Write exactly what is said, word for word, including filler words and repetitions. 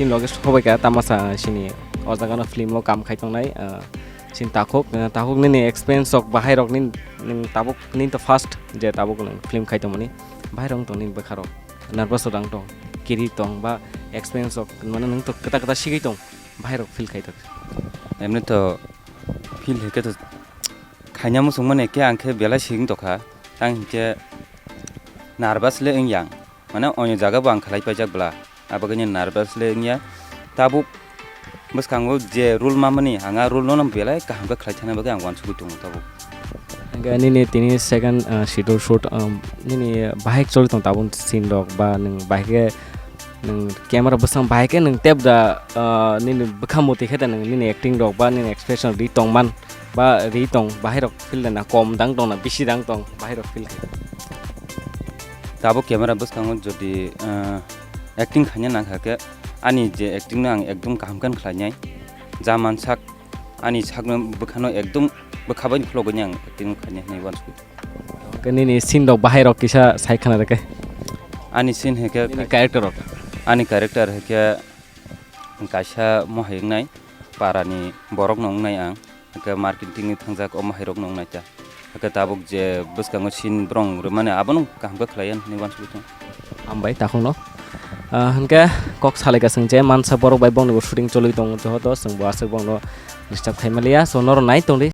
Chini loge sobai kha tamasa chini o jaga no film o kam khai tongnai, ah, chini takhuk, ah, takhuk nini experience rok bahai rok nin, nin tabuk nin to first je tabuk nwng film khai tongmani bahai rok tong nini bwkha rok nervous rok tong kiri tong ba experience rok mane nwng to kwta kwta sigwi tong bahai rok feel khai tong. Emni to feel hai khe to khaina muchung mani khe ang khe belai sigwng tokha tang hinkhe nervous le wng yang. Mane, oini jaga bo ang khlai paijak bla, abagwino nervous le wngya. Tabuk bwskango je role mamani, ang a role no belai kaham khe khlai thangna bagwi ang uansugwi tongo tabuk. Hingke nini tini second, ah, schedule shoot, um, nini bahai choli tong tabuk scene rok ba nwng bahai khe nwng camera bwsang bahai khe nwng tep da, ah, nini bwkha muti khe da nwng nini acting rok ba nini expression ri tong man ba ri tong bahai rok feel da na kom dang tong na bisi dang tong bahai rok feel khe. Tabuk camera bwskango jodi, ah, acting khaina nangkha khe ani je acting no ang ekdum kaham khe khlainai. Ja mansak ani sakno bwkhano ekdum bwkha bai khulogwi ang acting khainai hinwi uansukha. Hwnkhe nini scene rok bahai rok kisa sai khna rwkhe. Ani scene hwnkhe nini character rok. Ani character hwnkhe kaisa mohai wngnai, parani borok no wngnai ang. Hwnkhe marketing ni thangjak omo hai rok no wngnai ta. Hwnkhe tabuk je bwskango scene borok rwmani abono kaham khe khlai ya hinwi uansugwi tongo. Hambai takhuk no. Ah, hwnkhe kok salai ka swng je mansa borok bai bongni bo shooting choli tongo joto chwng bo aswk bongno disturb khai maliya. So norok nai tongdi